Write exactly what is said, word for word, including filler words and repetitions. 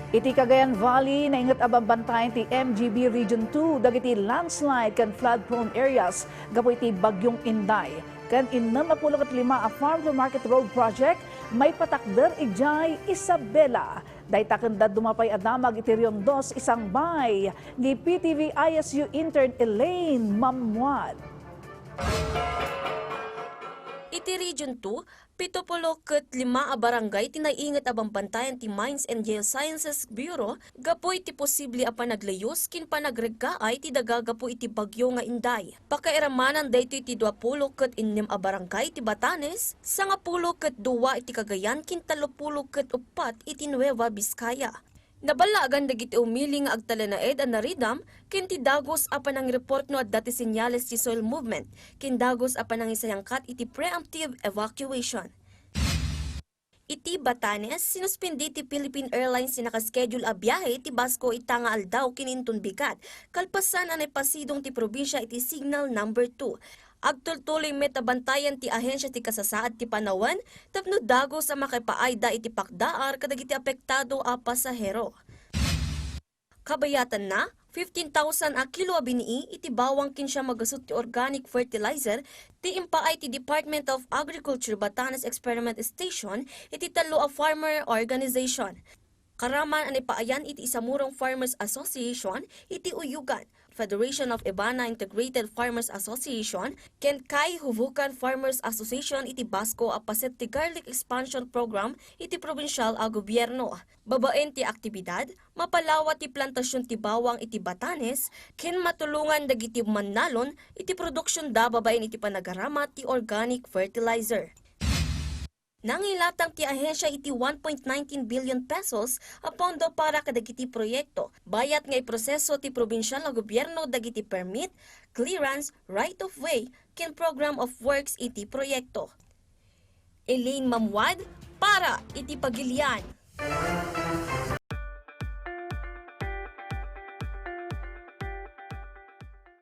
Iti Cagayan Valley, nainget a bambantayan ti M G B Region two dagiti landslide ken flood-prone areas gapu iti Bagyong Inday. Ken innem a pulo ket lima a Farm to Market Road Project maipatakder idiay Isabela. Dayta ken dadduma pay a damag iti Rion Dos Isangbay ni P T V I S U intern Elaine Mamuad. Iti Region two, pito pulo ket lima a barangay ti nainget a bambantayan ti Mines and Geosciences Bureau gapu iti posible a panaglayus ken panagreggaay ti daga gapu iti bagyo nga Inday. Pakairamanan daytoy ti dua pulo ket innem a barangay ti Batanes, sangapulo ket dua iti Cagayan ken tallo pulo ket uppat iti Nueva Vizcaya. Naballaagan dagiti umili nga agtalinaed a naridam ken ti dagus a panangireport no adda ti senyales ti soil movement ken dagus a panangisayangkat iti preemptive evacuation. Iti Batanes, sinuspindi ti Philippine Airlines ti nakaschedule a biyahe ti Basco ita nga aldaw ken inton bigat, kalpasan a naipasidong ti probinsia iti Signal Number two. Agtultuloy met a bantayan ti ahensia ti kasasaad ti panawen tapno dagus a makaipaayda iti pakdaar kadagiti apektado a pasahero. Kabayatanna, fifteen thousand a kilo a binii iti bawang ken siam a gasut ti organic fertilizer ti impaay ti Department of Agriculture Batanes Experiment Station iti tallo a farmer organization. Karaman a naipaayan iti Isamurong Farmers Association iti Uyugan, Federation of Ibana Integrated Farmers Association, ken Kay Huvukan Farmers Association iti Basco a paset ti Garlic Expansion Program iti probinsial a gobierno. Babaen ti aktibidad, mapalawa ti plantasion ti bawang iti Batanes ken matulongan dagiti mannalon iti produksionda babaen iti panagarama ti organic fertilizer. Nangilatang ti ahensia iti one point nineteen billion pesos a pondo para kadagiti proyekto, bayat nga iproseso ti probinsial a gobierno dagiti permit, clearance, right of way, ken program of works iti proyekto. Elaine Mamuad para iti Pagilian.